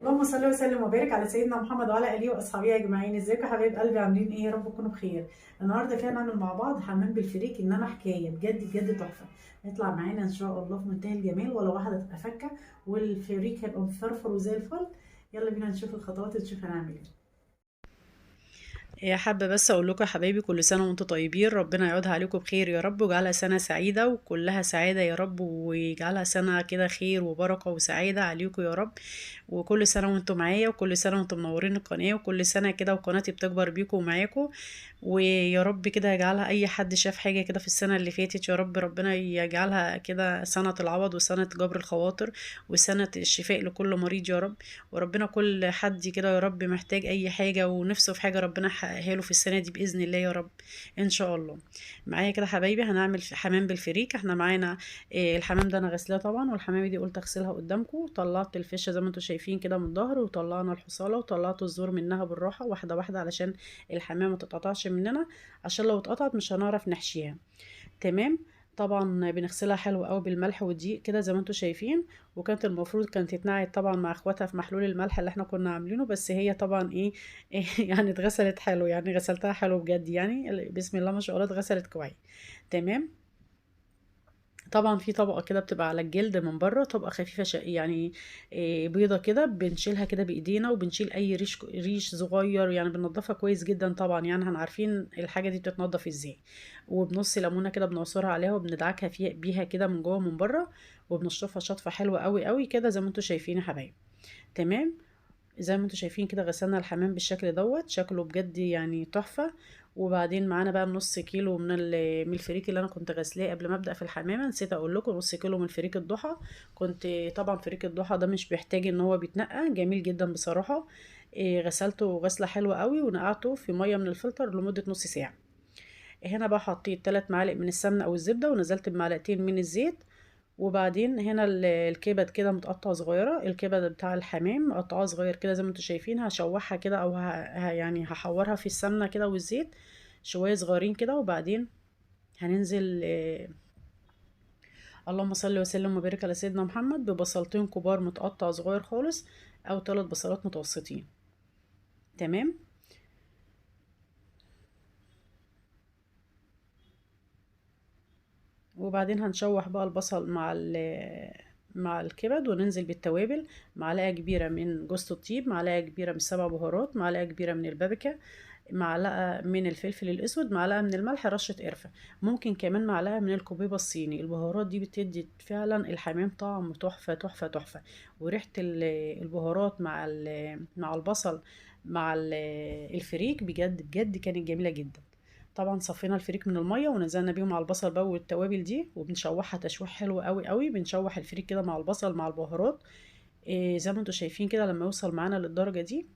اللهم صل وسلم وبارك على سيدنا محمد وعلى اله واصحابه اجمعين. ازيكم يا حبايب قلبي؟ عاملين ايه؟ يا رب تكونوا بخير. النهارده كده نعمل مع بعض حمام بالفريك، انما حكاية بجد بجد تحفة. هيطلع معانا ان شاء الله في منتهى الجمال، ولا واحدة تبقى فكه، والفريك هيبقى مفرفر وزي الفل. يلا بينا نشوف الخطوات ونشوف هنعمل ايه. حابة بس اقول لكم يا حبايبي، كل سنة وانتم طيبين، ربنا يعودها عليكم بخير يا رب، ويجعلها سنة سعيدة وكلها سعادة يا رب، ويجعلها سنة كده خير وبركة وسعادة عليكم يا رب. وكل سنة وانتم معايا، وكل سنة وانتم منورين القناة، وكل سنة كده وقناتي بتكبر بيكم ومعاكم. ويا رب كده يجعلها اي حد شاف حاجة كده في السنة اللي فاتت يا رب ربنا يجعلها كده سنة العوض، وسنة جبر الخواطر، وسنة الشفاء لكل مريض يا رب. وربنا كل حد كده يا رب محتاج اي حاجة ونفسه في حاجة ربنا يحققها له في السنة دي بإذن الله يا رب ان شاء الله. معايا كده حبايبي هنعمل حمام بالفريك. احنا معانا الحمام ده انا غسلاه طبعا، والحمامة دي قلت اغسلها قدامكم. طلعت الفشه زي ما انتم شايفين كده من الظهر، وطلعنا الحصاله، وطلعت الزور منها بالراحة واحدة واحدة علشان الحمامة ما تتقطعش مننا، عشان لو اتقطعت مش هنعرف نحشيها. تمام. طبعا بنغسلها حلو قوي بالملح والدقيق كده زي ما انتم شايفين، وكانت المفروض كانت تتنقعت طبعا مع اخواتها في محلول الملح اللي احنا كنا عاملينه، بس هي طبعا ايه يعني اتغسلت حلو، يعني غسلتها حلو بجد، يعني بسم الله ما شاء الله اتغسلت كويس. تمام. طبعا في طبقه كده بتبقى على الجلد من بره، طبقه خفيفة يعني بيضة كده، بنشيلها كده بايدينا، وبنشيل اي ريش صغير، يعني بننضفها كويس جدا طبعا، يعني احنا عارفين الحاجة دي بتتنضف ازاي. وبنص ليمونه كده بنعصرها عليها، وبندعكها بيها كده من جوه ومن بره، وبنشطفها شطفه حلوة قوي قوي كده زي ما انتم شايفين يا حبايبي. تمام. زي ما انتم شايفين كده غسلنا الحمام بالشكل دوت، شكله بجد يعني تحفة. وبعدين معانا بقى نص كيلو من الفريك اللي انا كنت غسلاه قبل ما ابدا في الحمامة، نسيت اقول لكم نص كيلو من فريك الضحى. كنت طبعا فريك الضحى ده مش بيحتاج ان هو بيتنقى، جميل جدا بصراحة. غسلته غسله حلوة قوي، ونقعته في مية من الفلتر لمدة نص ساعة. هنا بقى حطيت 3 معالق من السمنة او الزبدة، ونزلت بمعلقتين من الزيت. وبعدين هنا الكبد كده متقطعه صغيرة، الكبد بتاع الحمام مقطعاه صغير كده زي ما انتم شايفين، هشوحها كده او يعني هحورها في السمنة كده والزيت شوية صغيرين كده. وبعدين هننزل اللهم صل وسلم وبارك على سيدنا محمد ببصلتين كبار متقطع صغير خالص، او 3 بصلات متوسطين. تمام. وبعدين هنشوح بقى البصل مع الكبد، وننزل بالتوابل. معلقه كبيرة من جوزة الطيب، معلقه كبيرة من 7 بهارات، معلقه كبيرة من البابريكا، معلقه من الفلفل الاسود، معلقه من الملح، رشه قرفه، ممكن كمان معلقه من الكوبيبه الصيني. البهارات دي بتدي فعلا الحمام طعم تحفة تحفة تحفة، وريحه البهارات مع البصل مع الفريك بجد بجد كانت جميلة جدا. طبعا صفينا الفريك من المية ونزلنا بيهم على البصل بقى والتوابل دي، وبنشوحها تشويح حلو قوي قوي. بنشوح الفريك كده مع البصل مع البهارات، زي ما انتم شايفين كده. لما يوصل معانا للدرجة دي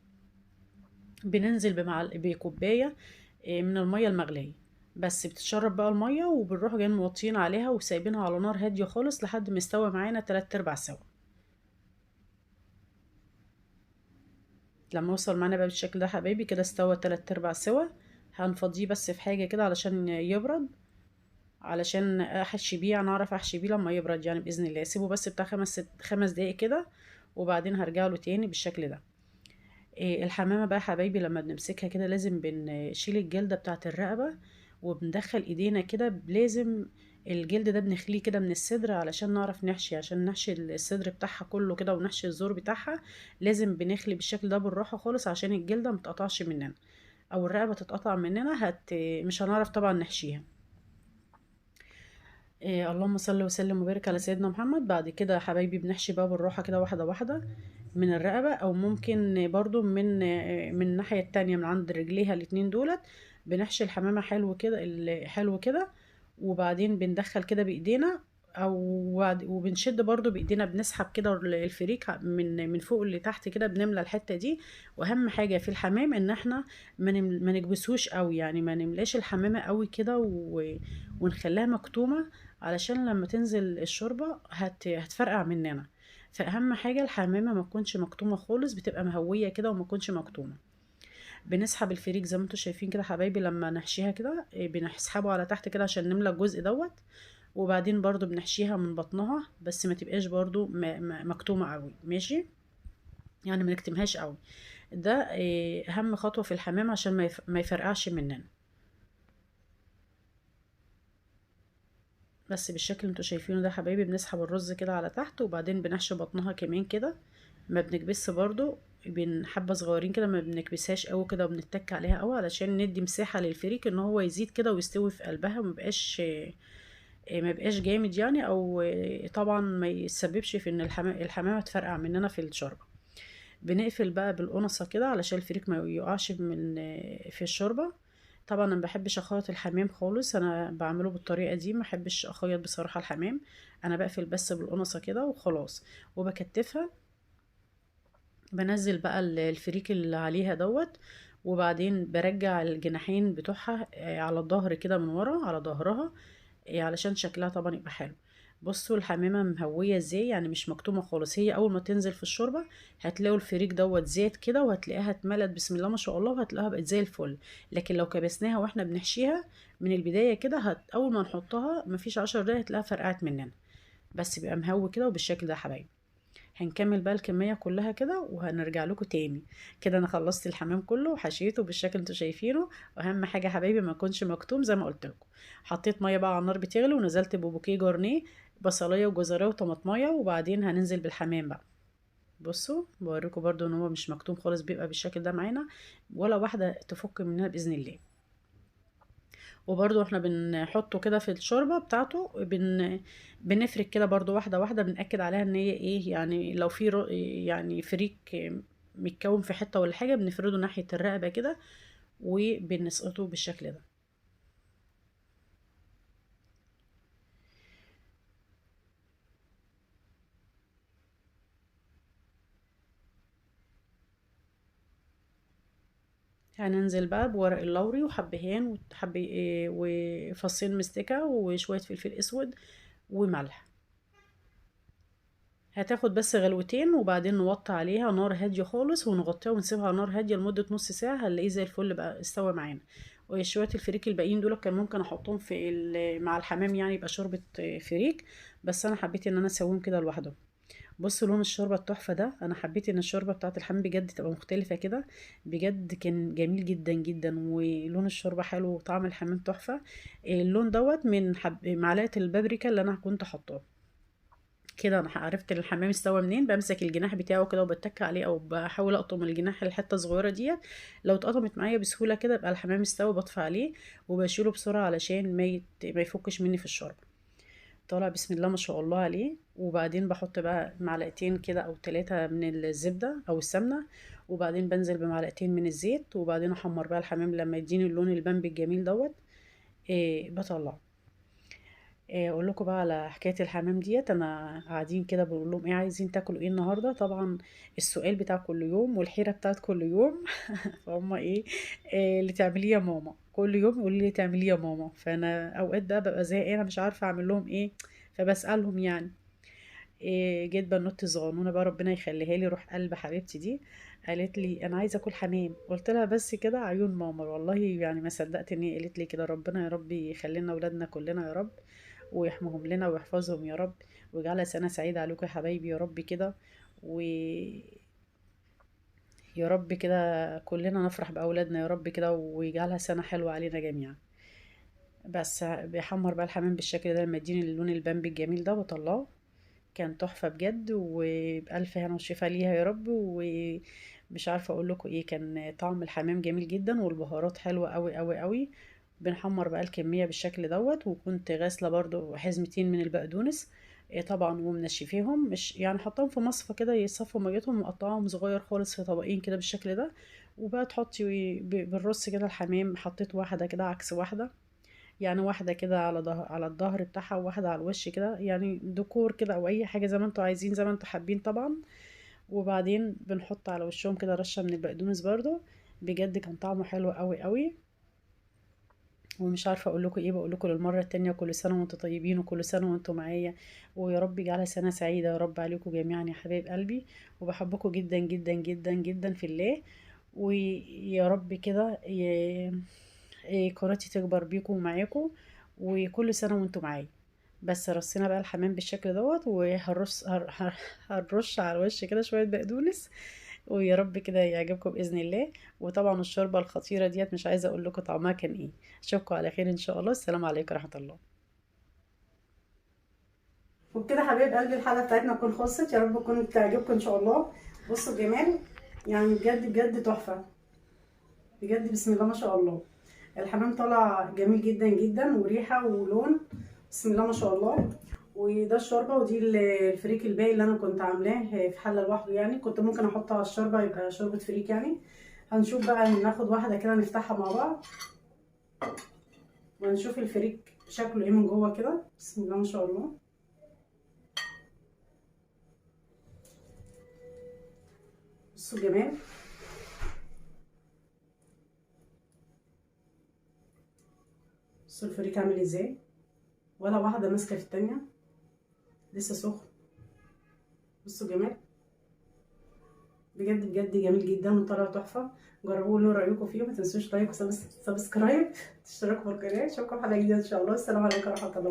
بننزل بكوبايه من المية المغليه، بس بتتشرب بقى المية، وبنروح جايين موطيين عليها وسايبينها على نار هادية خالص لحد ما يستوي معانا 3/4 سوا. لما يوصل معانا بقى بالشكل ده حبايبي كده استوى 3/4 سوا، هنفضيه بس في حاجة كده علشان يبرد، علشان احشي بيه، انا اعرف احشي بيه لما يبرد يعني باذن الله. سيبه بس بتاع 5 دقايق كده، وبعدين هرجع له تاني بالشكل ده. الحمامة بقى حبايبي لما بنمسكها كده لازم بنشيل الجلدة بتاعه الرقبة، وبندخل ايدينا كده، لازم الجلد ده بنخليه كده من الصدر علشان نعرف نحشي، عشان نحشي الصدر بتاعها كله كده ونحشي الزور بتاعها. لازم بنخلي بالشكل ده بالراحة خالص عشان الجلدة متقطعش مننا او الرقبة تتقطع مننا، مش هنعرف طبعا نحشيها. اللهم صل وسلم وبارك على سيدنا محمد. بعد كده يا حبايبي بنحشي بقى بالراحة كده واحدة واحدة من الرقبة، او ممكن برضو من الناحية التانية من عند رجليها الاتنين دولت. بنحشي الحمامة حلو كده، حلو كده، وبعدين بندخل كده بايدينا، وبنشد برضو بايدينا، بنسحب كده الفريك من فوق لتحت كده، بنملى الحتة دي. واهم حاجة في الحمام ان احنا ما نكبسوش قوي، يعني ما نملاش الحمامة قوي كده ونخليها مكتومة، علشان لما تنزل الشوربة هتفرقع مننا. فاهم حاجة الحمامة ما تكونش مكتومة خالص، بتبقى مهوية كده وما تكونش مكتومة. بنسحب الفريك زي ما انتم شايفين كده حبايبي، لما نحشيها كده، بنسحبه على تحت كده عشان نملى الجزء دوت. وبعدين برضو بنحشيها من بطنها، بس ما تبقاش برضو مكتومة قوي. ماشي. يعني ما نكتمهاش قوي. ده اهم خطوة في الحمام عشان ما يفرقعش مننا. بس بالشكل اللي انتوا شايفينه ده حبايبي بنسحب الرز كده على تحت، وبعدين بنحشي بطنها كمان كده، ما بنكبسش برضو، بين حبه صغيرين كده، ما بنكبسهاش قوي كده وبنتك عليها قوي علشان ندي مساحة للفريك ان هو يزيد كده ويستوي في قلبها، وما بقاش جامد يعني، او طبعا ما يتسببش في ان الحمامة تفرقع مننا في الشوربة. بنقفل بقى بالقنصه كده علشان الفريك ما يقعش من في الشوربة. طبعا انا ما بحبش اخيط الحمام خالص، انا بعمله بالطريقة دي، ما بحبش اخيط بصراحة الحمام، انا بقفل بس بالقنصه كده وخلاص وبكتفها. بنزل بقى الفريك اللي عليها دوت، وبعدين برجع الجناحين بتوعها على الظهر كده من ورا على ظهرها، علشان شكلها طبعا يبقى حلو. بصوا الحمامة مهويه ازاي، يعني مش مكتومة خالص. هي اول ما تنزل في الشوربة هتلاقوا الفريك دوت زاد كده، وهتلاقيها اتملت بسم الله ما شاء الله، وهتلاقيها بقت زي الفل. لكن لو كبسناها واحنا بنحشيها من البداية كده، اول ما نحطها مفيش 10 دقايق هتلاقيها فرقعت مننا، بس بيبقى مهوي كده وبالشكل ده يا حبايبي. هنكمل بقى الكمية كلها كده وهنرجع لكم تاني. كده انا خلصت الحمام كله وحشيته بالشكل اللي انتوا شايفينه. واهم حاجة يا حبايبي ما يكونش مكتوم زي ما قلت لكم. حطيت مية بقى على النار بتغلي، ونزلت ببوكيه جرنيه بصلايه وجزرايه وطماطمايه، وبعدين هننزل بالحمام بقى. بصوا بوريكم برده ان هو مش مكتوم خالص، بيبقى بالشكل ده معانا، ولا واحدة تفك مننا باذن الله. وبرده احنا بنحطه كده في الشوربة بتاعته، بنفرك كده برده واحدة واحدة، بنأكد عليها ان هي ايه، يعني لو في يعني فريك متكون في حتة ولا حاجة بنفرده ناحية الرقبة كده وبنسقطه بالشكل ده. هننزل بقى بورق اللوري وحبهان وفصين مستكة وشوية فلفل اسود وملح. هتاخد بس غلوتين، وبعدين نوطي عليها نار هادية خالص ونغطيها ونسيبها على نار هادية لمدة نص ساعة، هنلاقيه زي الفل بقى استوى معانا. وشوية الفريك الباقيين دول كان ممكن احطهم في مع الحمام، يعني يبقى شوربة فريك، بس انا حبيت ان انا اسويهم كده لوحدهم. بصوا لون الشوربة التحفة ده، انا حبيت ان الشوربة بتاعت الحمام بجد تبقى مختلفة كده، بجد كان جميل جدا جدا، ولون الشوربة حلو وطعم الحمام تحفة. اللون دوت من معلقه البابريكا اللي انا كنت حاطاها كده. انا عرفت الحمام استوى منين، بمسك الجناح بتاعه كده وبتك عليه، او بحاول اقطم الجناح الحتة الصغيرة ديت، لو اتقطمت معايا بسهولة كده يبقى الحمام استوى. بطفي عليه وبشيله بسرعة علشان ما يفكش مني في الشوربة. طالع بسم الله ما شاء الله عليه. وبعدين بحط بقى معلقتين كده او 3 من الزبدة او السمنة، وبعدين بنزل بمعلقتين من الزيت، وبعدين احمر بقى الحمام لما يديني اللون البامبي الجميل دوت. بطلعه. اقول لكم بقى على حكاية الحمام ديت. انا قاعدين كده بقول لهم ايه عايزين تاكلوا ايه النهارده، طبعا السؤال بتاع كل يوم والحيرة بتاعت كل يوم فهم ايه اللي تعمليه يا ماما، كل يوم يقولوا لي تعمليه يا ماما. فانا اوقات بقى ببقى زهقانه مش عارفه اعمل لهم ايه، فبسالهم يعني. جيت بنوتي الصغنونه بقى ربنا يخليها لي، روح قلب حبيبتي دي، قالت لي انا عايزه اكل حمام. قلت لها بس كده عيون ماما، والله يعني ما صدقت ان هي قالت لي كده. ربنا يا رب يخلينا اولادنا كلنا يا رب، ويحميهم لنا ويحفظهم يا رب، ويجعلها سنة سعيدة عليكم يا حبايبي يا رب كده، و يا رب كده كلنا نفرح باولادنا يا رب كده، ويجعلها سنة حلوة علينا جميعا. بس بيحمر بقى الحمام بالشكل ده لما يديني اللون البامبي الجميل ده بطلعه، كان تحفة بجد، وبألف هنا وشفا ليها يا رب. ومش عارفه اقول لكم ايه، كان طعم الحمام جميل جدا والبهارات حلوة قوي قوي قوي. بنحمر بقى الكمية بالشكل دوت. وكنت غاسله برضو حزمتين من البقدونس طبعا ومنشفيهم، مش يعني حطاهم في مصفى كده يصفوا ميتهم، ومقطعاهم صغير خالص في طبقين كده بالشكل ده. وبقى تحطي بالرص كده الحمام، حطيت واحدة كده عكس واحدة، يعني واحدة كده على الظهر بتاعها وواحدة على الوش كده، يعني ديكور كده او اي حاجة زي ما انتوا عايزين زي ما انتوا حابين طبعا. وبعدين بنحط على وشهم كده رشه من البقدونس برضو، بجد كان طعمه حلو قوي قوي. ومش عارفه اقول لكم ايه، بقول لكم للمرة التانية كل سنة وانتم طيبين، وكل سنة وانتم معايا، ويا رب يجعلها سنة سعيدة يا رب عليكم جميعا يا حبايب قلبي. وبحبكم جدا جدا جدا جدا في الله، ويا رب كده قناتي تكبر بيكم ومعاكم، وكل سنة وانتم معايا. بس رصينا بقى الحمام بالشكل دوت، وهرص هرش على الوش كده شوية بقدونس. ويا رب كده يعجبكم باذن الله. وطبعا الشوربة الخطيرة ديت مش عايزه اقول لكم طعمها كان ايه. اشوفكم على خير ان شاء الله. السلام عليكم ورحمة الله. وبكده حبايب قلبي الحلقة بتاعتنا تكون خلصت، يا رب تكون تعجبكم ان شاء الله. بصوا الجمال، يعني بجد بجد تحفة، بجد بسم الله ما شاء الله. الحمام طالع جميل جدا جدا، وريحه ولون بسم الله ما شاء الله. وده الشوربة، ودي الفريك الباقي اللي انا كنت عاملاه في حله لوحده، يعني كنت ممكن احطه على الشوربة يبقى شوربة فريك يعني. هنشوف بقى، ناخد واحدة كده نفتحها مع بعض ونشوف الفريك شكله ايه من جوه كده. بسم الله ما شاء الله. بصوا الجمال، بصوا الفريك عامل ازاي، ولا واحدة ماسكه في التانية، لسه سخن. بصوا الجمال بجد بجد جميل جدا وطلع تحفة. جربوه وقولوا رايكم فيه، وما تنسوش like و subscribe، تشتركوا في القناة. اشوفكم في حلقة جديدة ان شاء الله. السلام عليكم ورحمة الله.